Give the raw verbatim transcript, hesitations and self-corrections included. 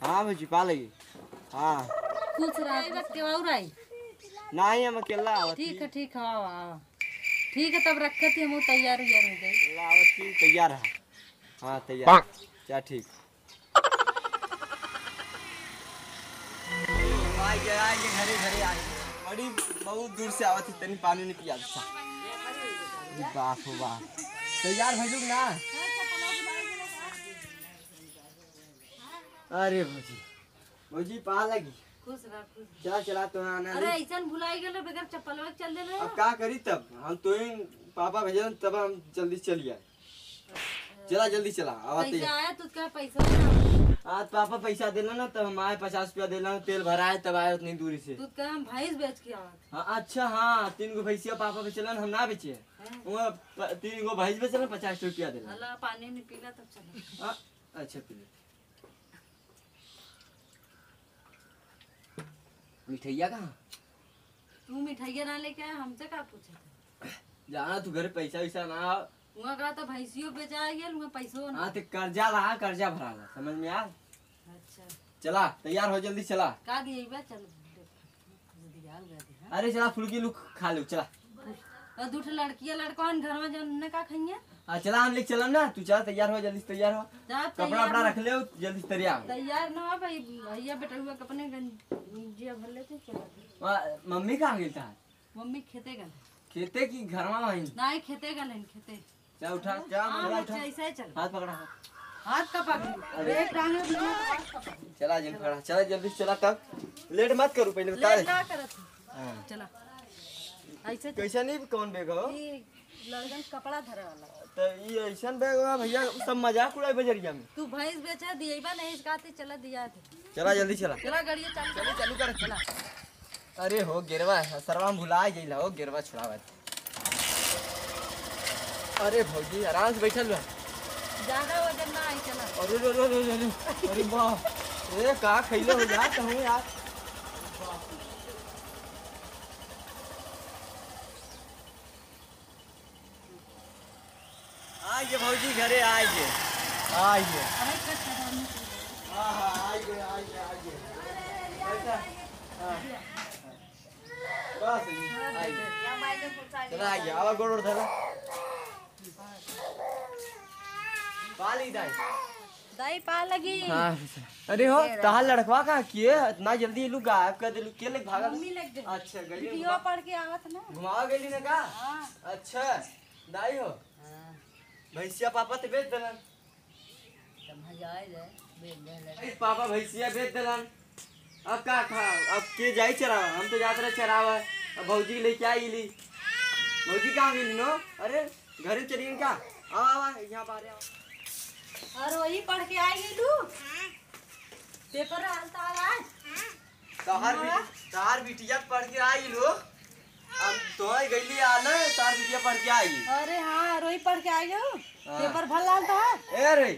हाँ भौजी, पा लगी। हाँ। खुश रहा, बस के और आई। नहीं, हम अकेला आवत ठीक ही। है, ठीक है, आवा, आवा। ठीक है, तब रखत ही, हम तैयार उयार हो जाई। अकेला आवत ही, तैयार है। हाँ, तैयार। चल, ठीक। आइए, आइए, घरे, घरे आइए। बड़ी, बहुत दूर से आवत ही, तनी पानी नहीं पिया था। बाप हो बाप। तैयार भइलू ना? अरे भौजी, भौजी, पा लगी। खुश रह, खुश रह। चला, चला, तो आना अरे, नहीं। ऐसन भुलाई गेल, बगैर चप्पलवा के चल देले। अब का करी तब? हम तो ही पापा भेजन, तब हम जल्दी चली आए। चला, जल्दी चला, आवा कैसे तैयार। आया? तू कहे पैसा ना। आज पापा पैसा देला ना, तब हम आए, पचास रुपया देला, तेल भराए, तब आए उतनी दूरी से। तू कहे हम भैंस बेच के आवत। हाँ, अच्छा, हाँ, तीन गो भैंसिया पापा बेचलन, हम ना बेचे। हैं? वो प-, तीन गो भैंस बेचलन, पचास रुपया देला। हला, पानी नहीं पीला, तब चला। हाँ, अच्छा, पी ले। मिठैया कहाँ? तू मिठैया ना लेके आया, हमसे का पूछे थे? जाना तू घरे पैसा वैसा ना। वहाँ का तो भैंसियों बेचा गया, वहाँ पैसों ना। हाँ, तो कर्जा रहा, कर्जा भरा ला, समझ में आ? अच्छा। चला, तैयार हो, जल्दी चला। का दिए बा? चल, दिया, उड़ा दिया। अरे चला, फुल्की लू खा लो, चला। और दू ठे लड़किया लड़कवन घर में जौन न का खइया? हाँ, चला, हम लेके चलम ना, तू चला, तैयार हो, जल्दी से तैयार हो। जा, कपड़ा तैयार वपड़ा हो। रख ले, जल्दी से तैयार हो। तैयार ना हो भाई, भैया बेटहुआ के अपने गंजिया भर लेते, चला। वा, मम्मी कहाँ गइल था? मम्मी खेते गल। खेते की घर में वहीं? नहीं, खेते गल हैं, खेते। चला उठा, चला, हाँ, चला बच्चा, उठा। ऐसा ही चल। हाथ पकड़ा, हाथ। हाथ का पकड़? अरे। एक टांग में हाथ का पकड़। चला, जल्दी पकड़ा, चला, जल्दी चला तब। लेट मत करू, पहले बता लेट दे। ना करत। हाँ। चला। ऐसे चल। कैसे नहीं, कौन बैग हो? ई लड़कन के कपड़ा धरे वाला। तो ई ऐसन बैग हो भैया, सब मजाक उड़ाए बजरिया में। तू भैंस बेचा दिए बा, नहीं इसका आते चला दिया थे। चला, जल्दी चला। चला, गाड़िया चालू चलो, कर। चालू कर। चला। अरे हो गेरवा, सरवा में भुला गइल हो, गेरवा छुड़ावत। अरे भौजी, आराम से बैठल रह। ज्यादा वजन ना आई, चला। अरे, अरे, अरे, अरे, अरे, अरे बाप। ए, का खइले हो यार, कहूँ यार। आइए भौजी, घरे आइए, आइए। हाँ, हाँ, आइए, आइए, आइए। कैसा? हाँ, हाँ। बस, आइए। चला, आइए, आवा, गोड़ ओड़ धरा। पा ली दाई। दाई पा लगी। हाँ। अरे हो, तेरा। तहार लड़कवा का किए? इतना जल्दी लू गायब कर देलू, के लेके भागल? मम्मी लेके गई। अच्छा, गई वीडियो पढ़ के आवत ना। घुमावा गई ना का? हाँ। अच्छा, दाई हो। हाँ। भैंसिया पापा ते बेच देलन। तब भैया आए रहे, बेच देलन। अरे पापा भैंसिया बेच देलन। अब का खा, अब के जाई चरावा? हम तो जात रहे चरावा। अब भौजी के लेके आई ली। भौजी कहाँ गेली नो? अरे, घरे चली गई का? आवा, आवा, यहाँ बाहर आवा। और वही पढ़ के आई गई तू? पेपर रहल तहार आज? तहार हाँ। बिट-, तहार बिटिया पढ़ के आई लो। अब तोहर गईली आ ना, तहार बिटिया पढ़ के आई। अरे हाँ, रोई पढ़ के आई हो। हाँ। पेपर भर लाल तहार। ए रे,